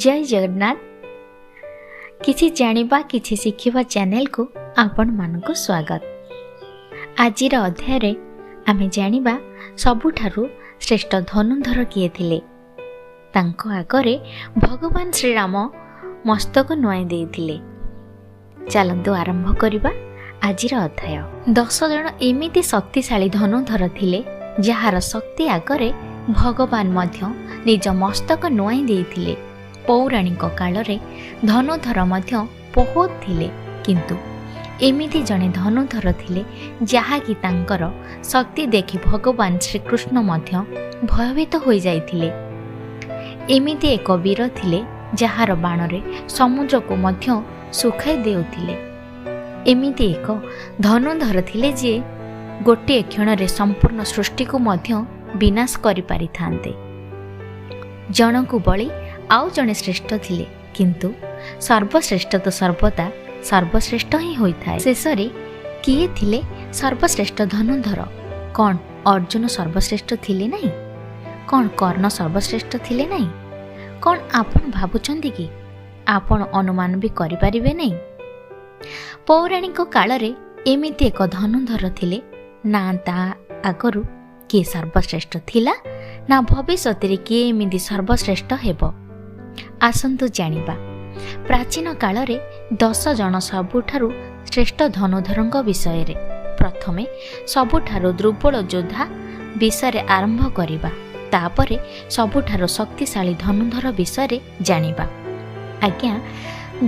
ଜୟ ଜଗନ୍ନାଥ। କିଛି ଜାଣିବା କିଛି ଶିଖିବା ଚ୍ୟାନେଲକୁ ଆପଣମାନଙ୍କୁ ସ୍ୱାଗତ। ଆଜିର ଅଧ୍ୟାୟରେ ଆମେ ଜାଣିବା ସବୁଠାରୁ ଶ୍ରେଷ୍ଠ ଧନୁର୍ଦ୍ଧର କିଏ ଥିଲେ। ତାଙ୍କ ଆଗରେ ଭଗବାନ ଶ୍ରୀରାମ ମସ୍ତକ ନୁଆଇଁ ଦେଇଥିଲେ। ଚାଲନ୍ତୁ ଆରମ୍ଭ କରିବା ଆଜିର ଅଧ୍ୟାୟ। 10 ଜଣ ଏମିତି ଶକ୍ତିଶାଳୀ ଧନୁର୍ଦ୍ଧର ଥିଲେ, ଯାହାର ଶକ୍ତି ଆଗରେ ଭଗବାନ ମଧ୍ୟ ନିଜ ମସ୍ତକ ନୁଆଇଁ ଦେଇଥିଲେ। ପୌରାଣିକ କାଳରେ ଧନୁର୍ଦ୍ଧର ମଧ୍ୟ ବହୁତ ଥିଲେ, କିନ୍ତୁ ଏମିତି ଜଣେ ଧନୁର୍ଦ୍ଧର ଥିଲେ ଯାହାକି ତାଙ୍କର ଶକ୍ତି ଦେଖି ଭଗବାନ ଶ୍ରୀକୃଷ୍ଣ ମଧ୍ୟ ଭୟଭୀତ ହୋଇଯାଇଥିଲେ। ଏମିତି ଏକ ବୀର ଥିଲେ ଯାହାର ବାଣରେ ସମୁଦ୍ରକୁ ମଧ୍ୟ ଶୁଖାଇ ଦେଉଥିଲେ। ଏମିତି ଏକ ଧନୁର୍ଦ୍ଧର ଥିଲେ ଯିଏ ଗୋଟିଏ କ୍ଷଣରେ ସମ୍ପୂର୍ଣ୍ଣ ସୃଷ୍ଟିକୁ ମଧ୍ୟ ବିନାଶ କରିପାରିଥାନ୍ତେ। ଜଣକୁ ବଳି ଆଉ ଜଣେ ଶ୍ରେଷ୍ଠ ଥିଲେ, କିନ୍ତୁ ସର୍ବଶ୍ରେଷ୍ଠ ତ ସର୍ବଦା ସର୍ବଶ୍ରେଷ୍ଠ ହିଁ ହୋଇଥାଏ। ଶେଷରେ କିଏ ଥିଲେ ସର୍ବଶ୍ରେଷ୍ଠ ଧନୁର୍ଦ୍ଧର? କ'ଣ ଅର୍ଜୁନ ସର୍ବଶ୍ରେଷ୍ଠ ଥିଲେ ନାହିଁ? କ'ଣ କର୍ଣ୍ଣ ସର୍ବଶ୍ରେଷ୍ଠ ଥିଲେ ନାହିଁ? କ'ଣ ଆପଣ ଭାବୁଛନ୍ତି କି? ଆପଣ ଅନୁମାନ ବି କରିପାରିବେ ନାହିଁ। ପୌରାଣିକ କାଳରେ ଏମିତି ଏକ ଧନୁର୍ଦ୍ଧର ଥିଲେ, ନା ତା ଆଗରୁ କିଏ ସର୍ବଶ୍ରେଷ୍ଠ ଥିଲା, ନା ଭବିଷ୍ୟତରେ କିଏ ଏମିତି ସର୍ବଶ୍ରେଷ୍ଠ ହେବ। ଆସନ୍ତୁ ଜାଣିବା ପ୍ରାଚୀନ କାଳରେ 10 ଜଣ ସବୁଠାରୁ ଶ୍ରେଷ୍ଠ ଧନୁର୍ଦ୍ଧରଙ୍କ ବିଷୟରେ। ପ୍ରଥମେ ସବୁଠାରୁ ଦୁର୍ବଳ ଯୋଦ୍ଧା ବିଷୟରେ ଆରମ୍ଭ କରିବା, ତାପରେ ସବୁଠାରୁ ଶକ୍ତିଶାଳୀ ଧନୁର୍ଦ୍ଧର ବିଷୟରେ ଜାଣିବା। ଆଜ୍ଞା,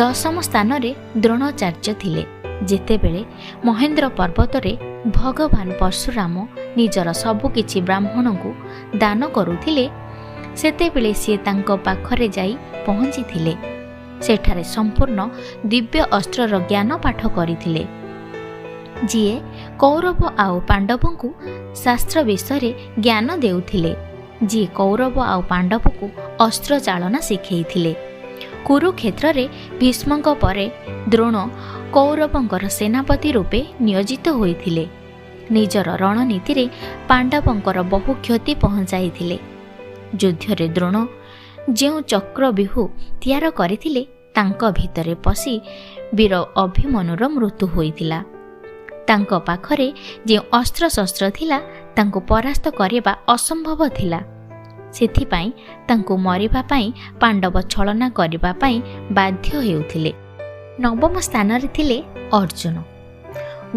10ମ ସ୍ଥାନରେ ଦ୍ରୋଣାଚାର୍ଯ୍ୟ ଥିଲେ। ଯେତେବେଳେ ମହେନ୍ଦ୍ର ପର୍ବତରେ ଭଗବାନ ପରଶୁରାମ ନିଜର ସବୁକିଛି ବ୍ରାହ୍ମଣଙ୍କୁ ଦାନ କରୁଥିଲେ, ସେତେବେଳେ ସିଏ ତାଙ୍କ ପାଖରେ ଯାଇ ପହଞ୍ଚିଥିଲେ। ସେଠାରେ ସମ୍ପୂର୍ଣ୍ଣ ଦିବ୍ୟ ଅସ୍ତ୍ରର ଜ୍ଞାନ ପାଠ କରିଥିଲେ, ଯିଏ କୌରବ ଆଉ ପାଣ୍ଡବଙ୍କୁ ଶାସ୍ତ୍ର ବିଷୟରେ ଜ୍ଞାନ ଦେଉଥିଲେ, ଯିଏ କୌରବ ଆଉ ପାଣ୍ଡବକୁ ଅସ୍ତ୍ର ଚାଳନା ଶିଖେଇଥିଲେ। କୁରୁକ୍ଷେତ୍ରରେ ଭୀଷ୍ମଙ୍କ ପରେ ଦ୍ରୋଣ କୌରବଙ୍କର ସେନାପତି ରୂପେ ନିୟୋଜିତ ହୋଇଥିଲେ। ନିଜର ରଣନୀତିରେ ପାଣ୍ଡବଙ୍କର ବହୁ କ୍ଷତି ପହଞ୍ଚାଇଥିଲେ। ଯୁଦ୍ଧରେ ଦ୍ରୋଣ ଯେଉଁ ଚକ୍ରବ୍ୟୁହ ତିଆର କରିଥିଲେ, ତାଙ୍କ ଭିତରେ ପଶି ବୀର ଅଭିମନ୍ୟୁର ମୃତ୍ୟୁ ହୋଇଥିଲା। ତାଙ୍କ ପାଖରେ ଯେଉଁ ଅସ୍ତ୍ରଶସ୍ତ୍ର ଥିଲା, ତାଙ୍କୁ ପରାସ୍ତ କରିବା ଅସମ୍ଭବ ଥିଲା। ସେଥିପାଇଁ ତାଙ୍କୁ ମରିବା ପାଇଁ ପାଣ୍ଡବ ଛଳନା କରିବା ପାଇଁ ବାଧ୍ୟ ହେଉଥିଲେ। 9ମ ସ୍ଥାନରେ ଥିଲେ ଅର୍ଜୁନ।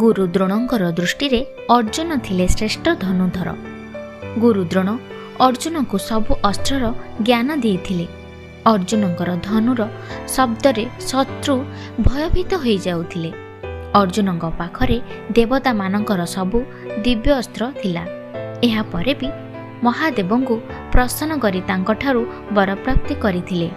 ଗୁରୁ ଦ୍ରୋଣଙ୍କର ଦୃଷ୍ଟିରେ ଅର୍ଜୁନ ଥିଲେ ଶ୍ରେଷ୍ଠ ଧନୁର୍ଦ୍ଧର। ଗୁରୁ ଦ୍ରୋଣ ଅର୍ଜୁନଙ୍କୁ ସବୁ ଅସ୍ତ୍ରର ଜ୍ଞାନ ଦେଇଥିଲେ। ଅର୍ଜୁନଙ୍କର ଧନୁର ଶବ୍ଦରେ ଶତ୍ରୁ ଭୟଭୀତ ହୋଇଯାଉଥିଲେ। ଅର୍ଜୁନଙ୍କ ପାଖରେ ଦେବତାମାନଙ୍କର ସବୁ ଦିବ୍ୟ ଅସ୍ତ୍ର ଥିଲା। ଏହାପରେ ବି ମହାଦେବଙ୍କୁ ପ୍ରସନ୍ନ କରି ତାଙ୍କଠାରୁ ବରପ୍ରାପ୍ତି କରିଥିଲେ।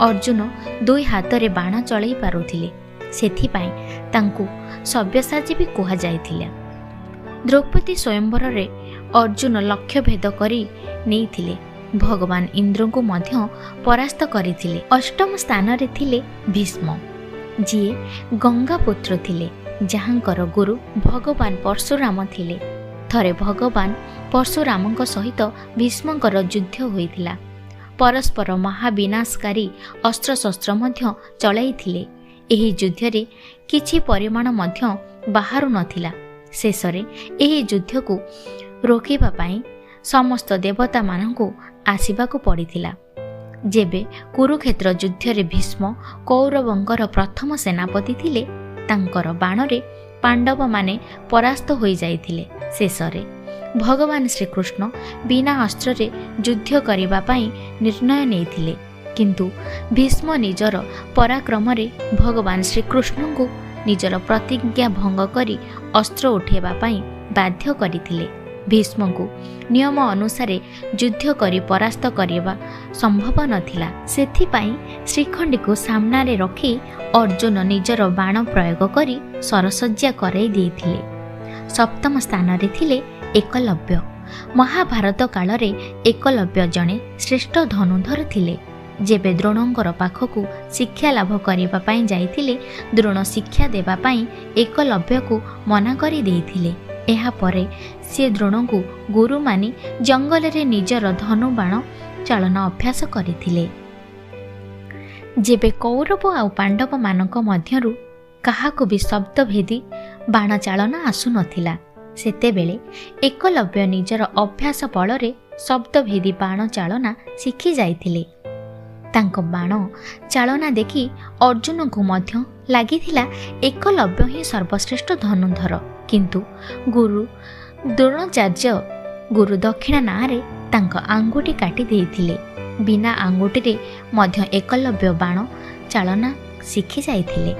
ଅର୍ଜୁନ 2 ହାତରେ ବାଣ ଚଳାଇ ପାରୁଥିଲେ, ସେଥିପାଇଁ ତାଙ୍କୁ ସବ୍ୟସାଚୀ ବି କୁହାଯାଇଥିଲା। ଦ୍ରୌପଦୀ ସ୍ୱୟଂବରରେ ଅର୍ଜୁନ ଲକ୍ଷ୍ୟଭେଦ କରି ନେଇଥିଲେ। ଭଗବାନ ଇନ୍ଦ୍ରଙ୍କୁ ମଧ୍ୟ ପରାସ୍ତ କରିଥିଲେ। 8ମ ସ୍ଥାନରେ ଥିଲେ ଭୀଷ୍ମ, ଯିଏ ଗଙ୍ଗାପୁତ୍ର ଥିଲେ, ଯାହାଙ୍କର ଗୁରୁ ଭଗବାନ ପରଶୁରାମ ଥିଲେ। ଥରେ ଭଗବାନ ପରଶୁରାମଙ୍କ ସହିତ ଭୀଷ୍ମଙ୍କର ଯୁଦ୍ଧ ହୋଇଥିଲା। ପରସ୍ପର ମହାବିନାଶକାରୀ ଅସ୍ତ୍ରଶସ୍ତ୍ର ମଧ୍ୟ ଚଳାଇଥିଲେ। ଏହି ଯୁଦ୍ଧରେ କିଛି ପରିମାଣ ମଧ୍ୟ ବାହାରୁ ନଥିଲା। ଶେଷରେ ଏହି ଯୁଦ୍ଧକୁ ରୋକିବା ପାଇଁ ସମସ୍ତ ଦେବତାମାନଙ୍କୁ ଆସିବାକୁ ପଡ଼ିଥିଲା। ଯେବେ କୁରୁକ୍ଷେତ୍ର ଯୁଦ୍ଧରେ ଭୀଷ୍ମ କୌରବଙ୍କର ପ୍ରଥମ ସେନାପତି ଥିଲେ, ତାଙ୍କର ବାଣରେ ପାଣ୍ଡବମାନେ ପରାସ୍ତ ହୋଇଯାଇଥିଲେ। ଶେଷରେ ଭଗବାନ ଶ୍ରୀକୃଷ୍ଣ ବିନା ଅସ୍ତ୍ରରେ ଯୁଦ୍ଧ କରିବା ପାଇଁ ନିର୍ଣ୍ଣୟ ନେଇଥିଲେ, କିନ୍ତୁ ଭୀଷ୍ମ ନିଜର ପରାକ୍ରମରେ ଭଗବାନ ଶ୍ରୀକୃଷ୍ଣଙ୍କୁ ନିଜର ପ୍ରତିଜ୍ଞା ଭଙ୍ଗ କରି ଅସ୍ତ୍ର ଉଠାଇବା ପାଇଁ ବାଧ୍ୟ କରିଥିଲେ। ଭୀଷ୍ମଙ୍କୁ ନିୟମ ଅନୁସାରେ ଯୁଦ୍ଧ କରି ପରାସ୍ତ କରିବା ସମ୍ଭବ ନଥିଲା। ସେଥିପାଇଁ ଶ୍ରୀଖଣ୍ଡିକୁ ସାମ୍ନାରେ ରଖି ଅର୍ଜୁନ ନିଜର ବାଣ ପ୍ରୟୋଗ କରି ସରସଜ୍ଜା କରାଇ ଦେଇଥିଲେ। 7ମ ସ୍ଥାନରେ ଥିଲେ ଏକଲବ୍ୟ। ମହାଭାରତ କାଳରେ ଏକଲବ୍ୟ ଜଣେ ଶ୍ରେଷ୍ଠ ଧନୁର୍ଦ୍ଧର ଥିଲେ। ଯେବେ ଦ୍ରୋଣଙ୍କର ପାଖକୁ ଶିକ୍ଷା ଲାଭ କରିବା ପାଇଁ ଯାଇଥିଲେ, ଦ୍ରୋଣ ଶିକ୍ଷା ଦେବା ପାଇଁ ଏକଲବ୍ୟକୁ ମନା କରିଦେଇଥିଲେ। ଏହାପରେ ସିଏ ଦ୍ରୋଣଙ୍କୁ ଗୁରୁ ମାନି ଜଙ୍ଗଲରେ ନିଜର ଧନୁବାଣ ଚାଳନ ଅଭ୍ୟାସ କରିଥିଲେ। ଯେବେ କୌରବ ଆଉ ପାଣ୍ଡବମାନଙ୍କ ମଧ୍ୟରୁ କାହାକୁ ବି ଶବ୍ଦଭେଦୀ ବାଣ ଚାଳନା ଆସୁନଥିଲା, ସେତେବେଳେ ଏକଲବ୍ୟ ନିଜର ଅଭ୍ୟାସ ବଳରେ ଶବ୍ଦଭେଦୀ ବାଣ ଚାଳନା ଶିଖି ଯାଇଥିଲେ। ତାଙ୍କ ବାଣ ଚାଳନା ଦେଖି ଅର୍ଜୁନଙ୍କୁ ମଧ୍ୟ ଲାଗିଥିଲା ଏକଲବ୍ୟ ହିଁ ସର୍ବଶ୍ରେଷ୍ଠ ଧନୁର୍ଦ୍ଧର। କିନ୍ତୁ ଗୁରୁ ଦ୍ରୋଣାଚାର୍ଯ୍ୟ ଗୁରୁ ଦକ୍ଷିଣା ନାଁରେ ତାଙ୍କ ଆଙ୍ଗୁଠି କାଟି ଦେଇଥିଲେ। ବିନା ଆଙ୍ଗୁଠିରେ ମଧ୍ୟ ଏକଲବ୍ୟ ବାଣ ଚାଳନା ଶିଖି ଯାଇଥିଲେ।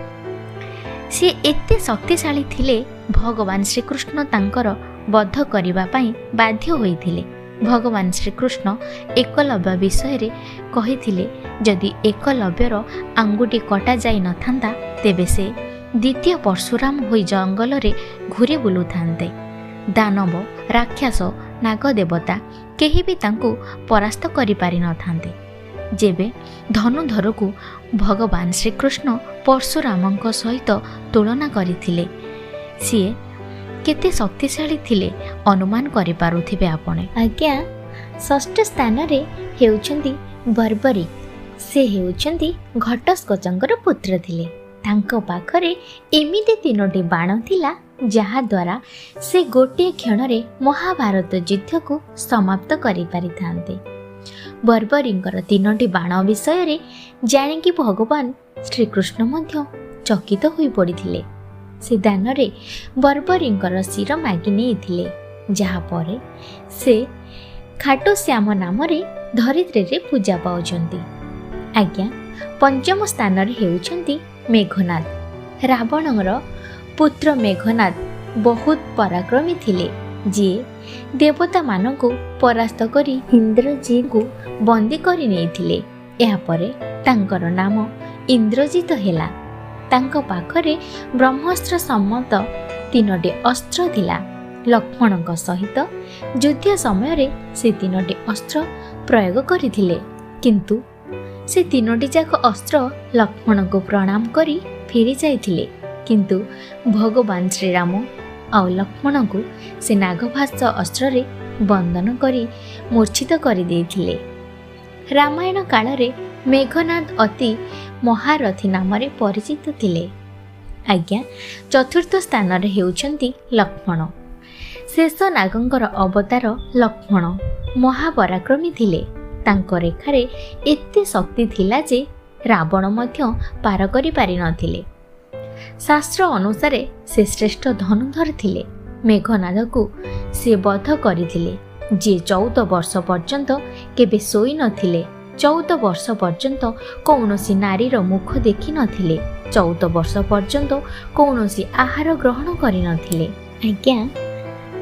ସିଏ ଏତେ ଶକ୍ତିଶାଳୀ ଥିଲେ, ଭଗବାନ ଶ୍ରୀକୃଷ୍ଣ ତାଙ୍କର ବଧ କରିବା ପାଇଁ ବାଧ୍ୟ ହୋଇଥିଲେ। ଭଗବାନ ଶ୍ରୀକୃଷ୍ଣ ଏକଲବ୍ୟ ବିଷୟରେ କହିଥିଲେ, ଯଦି ଏକଲବ୍ୟର ଆଙ୍ଗୁଠି କଟାଯାଇନଥାନ୍ତା ତେବେ ସେ ଦ୍ୱିତୀୟ ପରଶୁରାମ ହୋଇ ଜଙ୍ଗଲରେ ଘୁରି ବୁଲୁଥାନ୍ତେ। ଦାନବ, ରାକ୍ଷସ, ନାଗଦେବତା କେହି ବି ତାଙ୍କୁ ପରାସ୍ତ କରିପାରିନଥାନ୍ତେ। ଯେବେ ଧନୁଧରକୁ ଭଗବାନ ଶ୍ରୀକୃଷ୍ଣ ପରଶୁରାମଙ୍କ ସହିତ ତୁଳନା କରିଥିଲେ, ସିଏ କେତେ ଶକ୍ତିଶାଳୀ ଥିଲେ ଅନୁମାନ କରିପାରୁଥିବେ ଆପଣ। ଆଜ୍ଞା, ଷଷ୍ଠ ସ୍ଥାନରେ ହେଉଛନ୍ତି ବର୍ବରୀ। ସେ ହେଉଛନ୍ତି ଘଟୋତ୍କଚଙ୍କର ପୁତ୍ର ଥିଲେ। ତାଙ୍କ ପାଖରେ ଏମିତି 3ଟି ବାଣ ଥିଲା ଯାହାଦ୍ୱାରା ସେ ଗୋଟିଏ କ୍ଷଣରେ ମହାଭାରତ ଯୁଦ୍ଧକୁ ସମାପ୍ତ କରିପାରିଥାନ୍ତେ। ବର୍ବରୀଙ୍କର 3ଟି ବାଣ ବିଷୟରେ ଜାଣିକି ଭଗବାନ ଶ୍ରୀକୃଷ୍ଣ ମଧ୍ୟ ଚକିତ ହୋଇପଡ଼ିଥିଲେ। ସେ ଦାନରେ ବର୍ବରୀଙ୍କର ଶିର ମାଗି ନେଇଥିଲେ, ଯାହାପରେ ସେ ଖାଟୁଶ୍ୟାମ ନାମରେ ଧରିତ୍ରୀରେ ପୂଜା ପାଉଛନ୍ତି। ଆଜ୍ଞା, ପଞ୍ଚମ ସ୍ଥାନରେ ହେଉଛନ୍ତି ମେଘନାଦ। ରାବଣର ପୁତ୍ର ମେଘନାଦ ବହୁତ ପରାକ୍ରମୀ ଥିଲେ, ଯିଏ ଦେବତାମାନଙ୍କୁ ପରାସ୍ତ କରି ଇନ୍ଦ୍ରଜିତଙ୍କୁ ବନ୍ଦୀ କରି ନେଇଥିଲେ। ଏହାପରେ ତାଙ୍କର ନାମ ଇନ୍ଦ୍ରଜିତ ହେଲା। ତାଙ୍କ ପାଖରେ ବ୍ରହ୍ମାସ୍ତ୍ର ସମ୍ମତ 3ଟି ଅସ୍ତ୍ର ଥିଲା। ଲକ୍ଷ୍ମଣଙ୍କ ସହିତ ଯୁଦ୍ଧ ସମୟରେ ସେ 3ଟି ଅସ୍ତ୍ର ପ୍ରୟୋଗ କରିଥିଲେ, କିନ୍ତୁ ସେ 3ଟି ଯାକ ଅସ୍ତ୍ର ଲକ୍ଷ୍ମଣଙ୍କୁ ପ୍ରଣାମ କରି ଫେରି ଯାଇଥିଲେ। କିନ୍ତୁ ଭଗବାନ ଶ୍ରୀରାମ ଆଉ ଲକ୍ଷ୍ମଣଙ୍କୁ ସେ ନାଗଭାସ ଅସ୍ତ୍ରରେ ବନ୍ଧନ କରି ମୂର୍ଚ୍ଛିତ କରିଦେଇଥିଲେ। ରାମାୟଣ କାଳରେ ମେଘନାଦ ଅତି ମହାରଥୀ ନାମରେ ପରିଚିତ ଥିଲେ। ଆଜ୍ଞା, ଚତୁର୍ଥ ସ୍ଥାନରେ ହେଉଛନ୍ତି ଲକ୍ଷ୍ମଣ। ଶେଷ ନାଗଙ୍କର ଅବତାର ଲକ୍ଷ୍ମଣ ମହାପରାକ୍ରମୀ ଥିଲେ। ତାଙ୍କ ରେଖାରେ ଏତେ ଶକ୍ତି ଥିଲା ଯେ ରାବଣ ମଧ୍ୟ ପାର କରିପାରିନଥିଲେ। ଶାସ୍ତ୍ର ଅନୁସାରେ ସେ ଶ୍ରେଷ୍ଠ ଧନୁର୍ଦ୍ଧର ଥିଲେ। ମେଘନାଦକୁ ସେ ବଧ କରିଥିଲେ, ଯିଏ 14 ବର୍ଷ ପର୍ଯ୍ୟନ୍ତ କେବେ ଶୋଇନଥିଲେ, 14 ବର୍ଷ ପର୍ଯ୍ୟନ୍ତ କୌଣସି ନାରୀର ମୁଖ ଦେଖିନଥିଲେ, 14 ବର୍ଷ ପର୍ଯ୍ୟନ୍ତ କୌଣସି ଆହାର ଗ୍ରହଣ କରିନଥିଲେ। ଆଜ୍ଞା,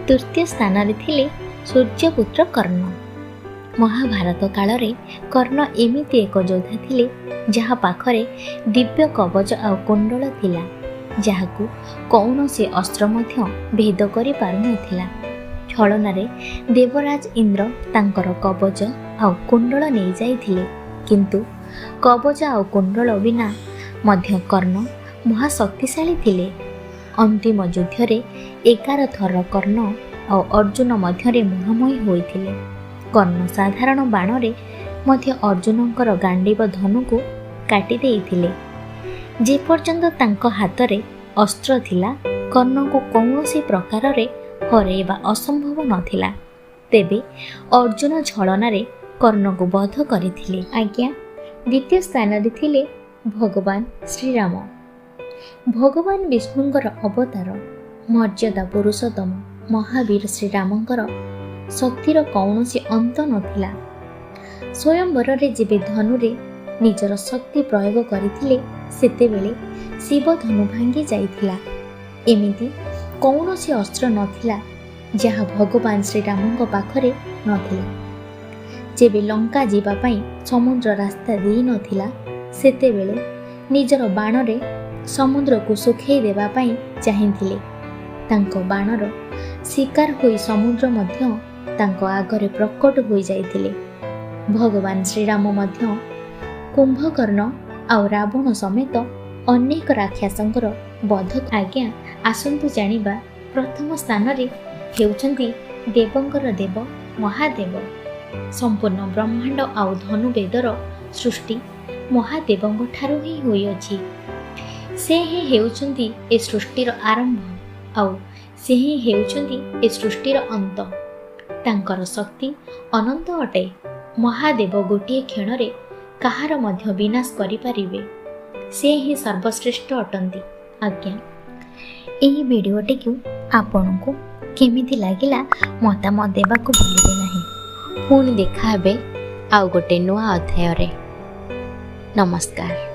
ତୃତୀୟ ସ୍ଥାନରେ ଥିଲେ ସୂର୍ଯ୍ୟପୁତ୍ର କର୍ଣ୍ଣ। ମହାଭାରତ କାଳରେ କର୍ଣ୍ଣ ଏମିତି ଏକ ଯୋଦ୍ଧା ଥିଲେ ଯାହା ପାଖରେ ଦିବ୍ୟ କବଚ ଆଉ କୁଣ୍ଡଳ ଥିଲା, ଯାହାକୁ କୌଣସି ଅସ୍ତ୍ର ମଧ୍ୟ ଭେଦ କରିପାରୁନଥିଲା। ଛଳନାରେ ଦେବରାଜ ଇନ୍ଦ୍ର ତାଙ୍କର କବଚ ଆଉ କୁଣ୍ଡଳ ନେଇଯାଇଥିଲେ, କିନ୍ତୁ କବଚ ଆଉ କୁଣ୍ଡଳ ବିନା ମଧ୍ୟ କର୍ଣ୍ଣ ମହାଶକ୍ତିଶାଳୀ ଥିଲେ। ଅନ୍ତିମ ଯୁଦ୍ଧରେ 11 ଥର କର୍ଣ୍ଣ ଆଉ ଅର୍ଜୁନ ମଧ୍ୟରେ ମୁହାଁମୁହିଁ ହୋଇଥିଲେ। କର୍ଣ୍ଣ ସାଧାରଣ ବାଣରେ ମଧ୍ୟ ଅର୍ଜୁନଙ୍କର ଗାଣ୍ଡିବ ଧନୁକୁ କାଟି ଦେଇଥିଲେ। ଯେପର୍ଯ୍ୟନ୍ତ ତାଙ୍କ ହାତରେ ଅସ୍ତ୍ର ଥିଲା, କର୍ଣ୍ଣଙ୍କୁ କୌଣସି ପ୍ରକାରରେ ହରାଇବା ଅସମ୍ଭବ ନଥିଲା। ତେବେ ଅର୍ଜୁନ ଛଳନାରେ କର୍ଣ୍ଣକୁ ବଧ କରିଥିଲେ। ଆଜ୍ଞା, ଦ୍ୱିତୀୟ ସ୍ଥାନରେ ଥିଲେ ଭଗବାନ ଶ୍ରୀରାମ। ଭଗବାନ ବିଷ୍ଣୁଙ୍କର ଅବତାର ମର୍ଯ୍ୟାଦା ପୁରୁଷୋତ୍ତମ ମହାବୀର ଶ୍ରୀରାମଙ୍କର ଶକ୍ତିର କୌଣସି ଅନ୍ତ ନଥିଲା। ସ୍ୱୟଂବରରେ ଯେବେ ଧନୁରେ ନିଜର ଶକ୍ତି ପ୍ରୟୋଗ କରିଥିଲେ, ସେତେବେଳେ ଶିବ ଧନୁ ଭାଙ୍ଗି ଯାଇଥିଲା। ଏମିତି କୌଣସି ଅସ୍ତ୍ର ନଥିଲା ଯାହା ଭଗବାନ ଶ୍ରୀରାମଙ୍କ ପାଖରେ ନଥିଲା। ଯେବେ ଲଙ୍କା ଯିବା ପାଇଁ ସମୁଦ୍ର ରାସ୍ତା ଦେଇନଥିଲା, ସେତେବେଳେ ନିଜର ବାଣରେ ସମୁଦ୍ରକୁ ଶୁଖେଇ ଦେବା ପାଇଁ ଚାହିଁଥିଲେ। ତାଙ୍କ ବାଣର ଶିକାର ହୋଇ ସମୁଦ୍ର ମଧ୍ୟ ତାଙ୍କ ଆଗରେ ପ୍ରକଟ ହୋଇଯାଇଥିଲେ। ଭଗବାନ ଶ୍ରୀରାମ ମଧ୍ୟ କୁମ୍ଭକର୍ଣ୍ଣ ଆଉ ରାବଣ ସମେତ ଅନେକ ରାକ୍ଷସଙ୍କର ବଧ। ଆଜ୍ଞା, ଆସନ୍ତୁ ଜାଣିବା ପ୍ରଥମ ସ୍ଥାନରେ ହେଉଛନ୍ତି ଦେବଙ୍କର ଦେବ ମହାଦେବ। ସମ୍ପୂର୍ଣ୍ଣ ବ୍ରହ୍ମାଣ୍ଡ ଆଉ ଧନୁବେଦର ସୃଷ୍ଟି ମହାଦେବଙ୍କ ଠାରୁ ହିଁ ହୋଇଅଛି। ସେ ହିଁ ହେଉଛନ୍ତି ଏ ସୃଷ୍ଟିର ଆରମ୍ଭ ଆଉ ସେ ହିଁ ହେଉଛନ୍ତି ଏ ସୃଷ୍ଟିର ଅନ୍ତ। ତାଙ୍କର ଶକ୍ତି ଅନନ୍ତ ଅଟେ। ମହାଦେବ ଗୋଟିଏ କ୍ଷଣରେ କାହାର ମଧ୍ୟ ବିନାଶ କରିପାରିବେ। ସେ ହିଁ ସର୍ବଶ୍ରେଷ୍ଠ ଅଟନ୍ତି। ଆଜ୍ଞା, ଏହି ଭିଡ଼ିଓଟିକୁ ଆପଣଙ୍କୁ କେମିତି ଲାଗିଲା ମତାମତ ଦେବାକୁ ଭୁଲିବେ ନାହିଁ। ପୁଣି ଦେଖା ହେବେ ଆଉ ଗୋଟେ ନୂଆ ଅଧ୍ୟାୟରେ। ନମସ୍କାର।